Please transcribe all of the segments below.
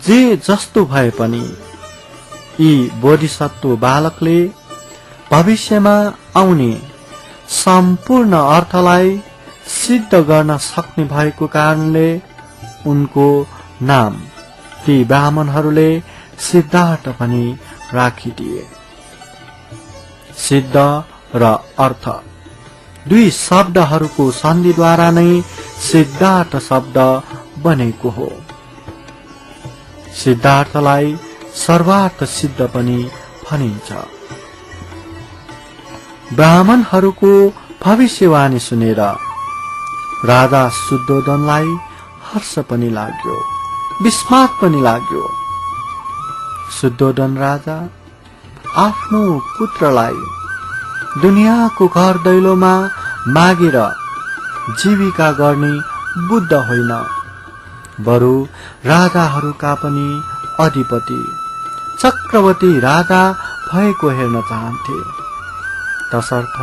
जे जस्तो भए पनि यी बोधिसत्व बालकले भविष्यमा आउने सम्पूर्ण अर्थलाई सिद्ध गर्न सक्ने भएको कारणले उनको नाम ती ब्राह्मणहरूले सिद्धार्थ पनि राखिदिए। सिद्ध र अर्थ दुई शब्दहरूको सन्धिद्वारा नै सिद्धार्थ शब्द बनेको हो। सिद्धार्थलाई सर्वार्थ सिद्ध पनि भनिन्छ। ब्राह्मणहरूको भविष्यवाणी सुनेर राजा शुद्धोदनलाई हर्ष पनि लाग्यो, विस्मात पनि लाग्यो। शुद्धोदन राजा आफ्नो पुत्रलाई दुनियाँको घर दैलोमा मागेर जीविका गर्ने बुद्ध होइन, बरु राजाहरूका पनि अधिपति चक्रवर्ती राजा भएको हेर्न चाहन्थे। तसर्थ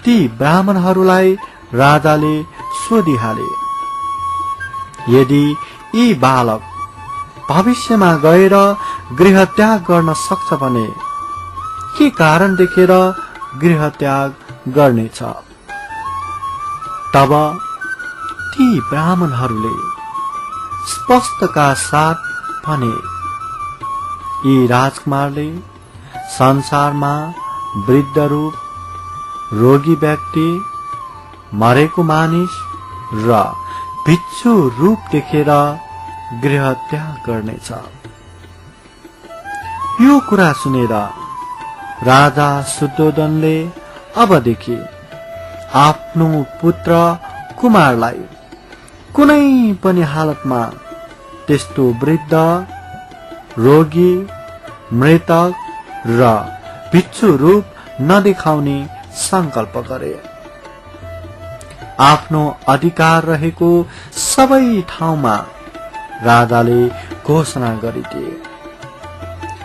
ती ब्राह्मणहरूलाई राजाले सोधिहाले, यदि यी बालक भविष्यमा गएर गृह त्याग गर्न सक्छ भने के कारण देखेर गृह त्याग गर्नेछ? तब ती ब्राह्मणहरूले स्पष्टका साथ भने, यी राजकुमारले संसारमा वृद्ध रूप, रोगी व्यक्ति, मरेको मानिस र भिक्षु रूप देखेर गृह त्याग गर्नेछ। यो कुरा सुनेर राजा शुद्धोदनले अबदेखि आफ्नो पुत्र कुमारलाई कुनै पनि हालतमा त्यस्तो वृद्ध, रोगी, मृतक र भिक्षु रूप नदेखाउने संकल्प गरे। आफ्नो अधिकार रहेको सबै ठाउँमा राजाले घोषणा गरिदिए,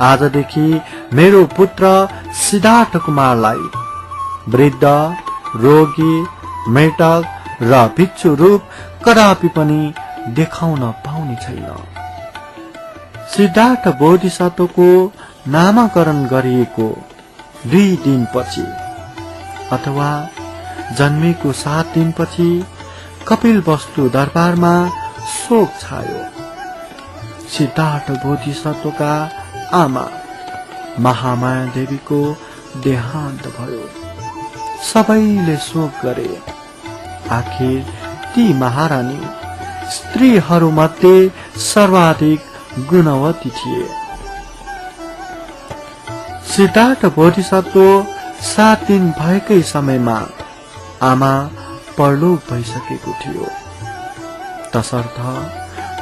आजदेखि मेरो पुत्र सिद्धार्थ कुमारलाई वृद्ध, रोगी, मृतक र भिक्षु रूप कदापि पनि देखाउन पाउने छैन। सिद्धार्थ बोधिसत्वको नामकरण गरिएको 2 दिनपछि अथवा जन्मेको 7 दिनपछि कपिलवस्तु दरबारमा शोक छायो। सिद्धार्थ बोधिसत्वका आमा महामाया देवीको देहान्त भयो। सबैले शोक गरे। आखिर ती महारानी स्त्रीहरूमध्ये सर्वाधिक गुणवती थिए। सिद्धार्थ बोधिसत्व 7 दिन भएकै समयमा आमा परलोक भइसकेको थियो। तसर्थ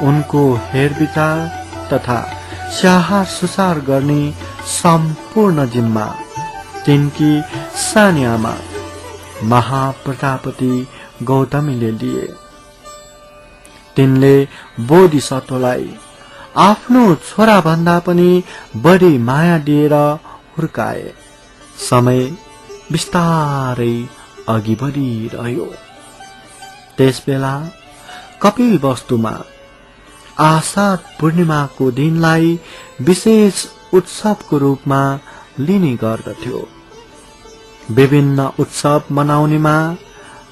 उनको हेरविचार तथा स्याहार सुसार गर्ने सम्पूर्ण जिम्मा तिनकी सानी आमा महाप्रजापति गौतमीले लिए। तिनले बोधिसत्वलाई आफ्नो छोरा भन्दा पनि बढी माया दिएर हुर्काए। समय बिस्तारै अघि बढिरह्यो। त्यसबेला कपिलवस्तुमा आषाढ पूर्णिमाको दिनलाई विशेष उत्सवको रूपमा लिने गर्दथ्यो। विभिन्न उत्सव मनाउनेमा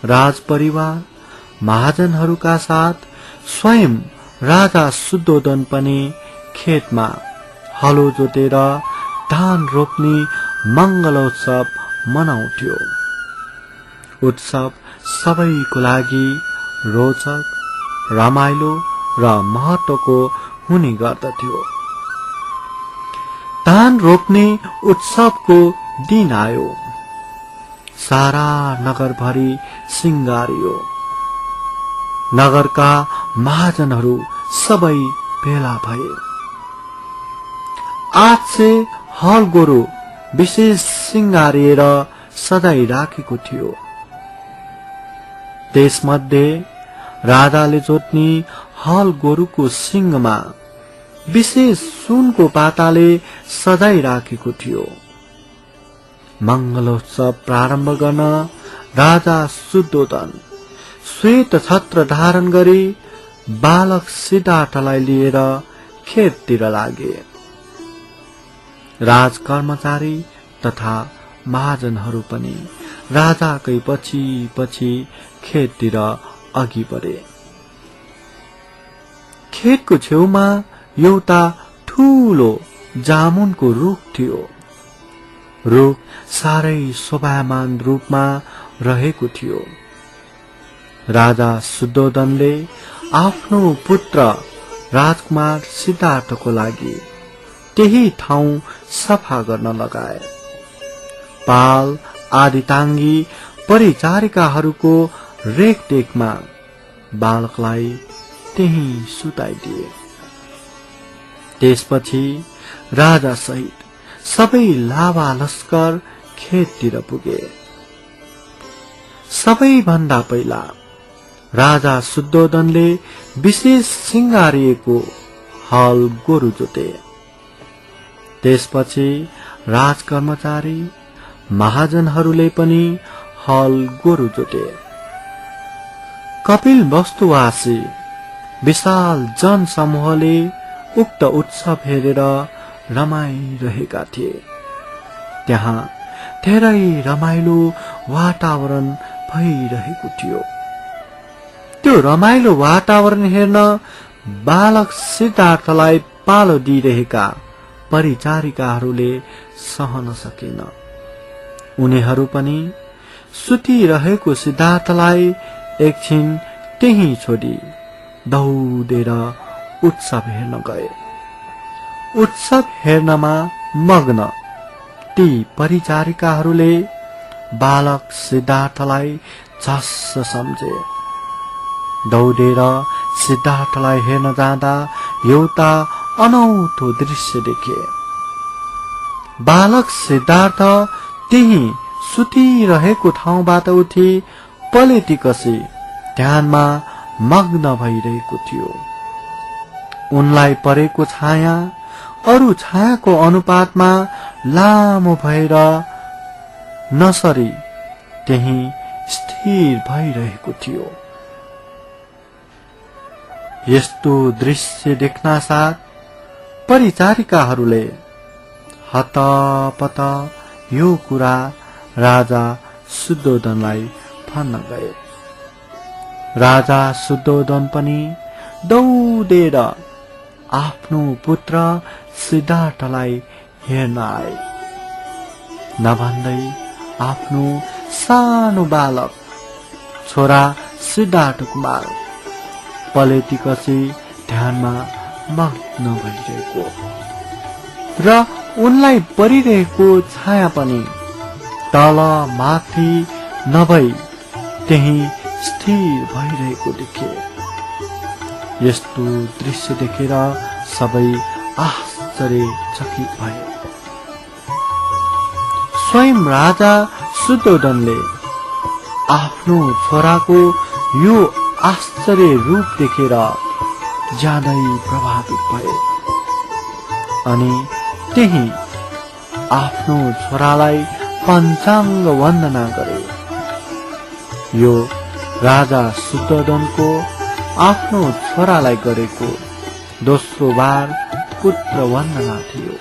राजपरिवार महाजनहरूका साथ स्वयं राजा शुद्धोदन पनि खेतमा हलो जोतेर धान रोप्ने मंगलोत्सव मनाउँथ्यो। उत्सव सबैको लागि रोचक, रमाइलो र महत्वको हुने गर्दथ्यो। धान रोप्ने उत्सवको दिन आयो। सारा नगरभरि सिंगारियो। नगरका महाजनहरू सबै भेला भए। 800 हल गोरु विशेष सिंगारिएर सजाई राखेको थियो। त्यसमध्ये राजाले जोत्ने हल गोरुको सिंगमा विशेष सुनको पाताले सजाई राखेको थियो। मंगलोत्सव प्रारम्भ गर्न राजा शुद्धोदन श्वेत छत्र धारण गरी बालक सिद्धार्थलाई लिएर खेततिर लागे। राज कर्मचारी तथा महाजनहरू पनि राजाकै पछि पछि खेततिर अघि बढे। खेतको छेउमा एउटा ठूलो जामुनको रुख थियो। रुख साह्रै शोभामान रूपमा रहेको थियो। राजा शुद्धोधनले आफ्नो पुत्र राजकुमार सिद्धार्थको लागि त्यही ठाउँ सफा गर्न लगाए। पाल आदि टाङ्गी परिचारिकाहरूको रेखदेखमा बालकलाई त्यही सुताइदिए। त्यसपछि राजा सहित सबै लावा लस्कर खेततिर पुगे। सबैभन्दा पहिला राजा शुद्धोधनले विशेष सिंगारिएको हल गोरु जोते। त्यसपछि राजकर्मचारी महाजनहरूले पनि हल गोरु जोते। कपिल वस्तुवासी विशाल जनसमूहले उक्त उत्सव हेरेर रमाइरहेका थिए। त्यहाँ धेरै रमाइलो वातावरण भइरहेको थियो। त्यो रमाइलो वातावरण हेर्न बालक सिद्धार्थलाई पालो दिइरहेका परिचारिकाहरूले सहन सकेन। उनीहरू पनि सुतिरहेको सिद्धार्थलाई एकछिन त्यही छोडी दौडेर उत्सव हेर्न गए। उत्सव हेर्नमा मग्न ती परिचारिकाहरूले बालक सिद्धार्थलाई झस्स सम्झे। दौडेर सिद्धार्थलाई हेर्न जाँदा एउटा अनौठो दृश्य देखे। बालक सिद्धार्थ त्यही सुतिरहेको ठाउँबाट उठी पलेटी कसी ध्यानमा मग्न भइरहेको थियो। उनलाई परेको छाया अरू छायाको अनुपातमा लामो भएर नसरी त्यही स्थिर भइरहेको थियो। यस्तो दृश्य देख्नासाथ परिचारिकाहरूले हतपत यो कुरा राजा शुद्धोधनलाई भन्न गए। राजा शुद्धोधन पनि दौडेर आफ्नो पुत्र सिद्धार्थलाई हेर्न आए। नभन्दै आफ्नो सानो बालक छोरा सिद्धार्थ कुमार पलेटी कसी ध्यानमा मग्न भइरहेको र उनलाई परिरहेको छाया पनि तल माथि नभई त्यही स्थिर भइरहेको देखे। यस्तो दृश्य देखेर सबै आश्चर्यचकित भए। स्वयं राजा शुद्धोधनले आफ्नो छोराको यो आश्चर्य रूप देखेर ज्यादै प्रभावित भए अनि त्यही आफ्नो छोरालाई पञ्चाङ्ग वन्दना गरे। यो राजा शुद्धोधनको आफ्नो छोरालाई गरेको दोस्रो बार पुत्र वन्दना थियो।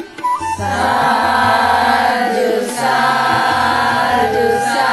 साधु साधु साधु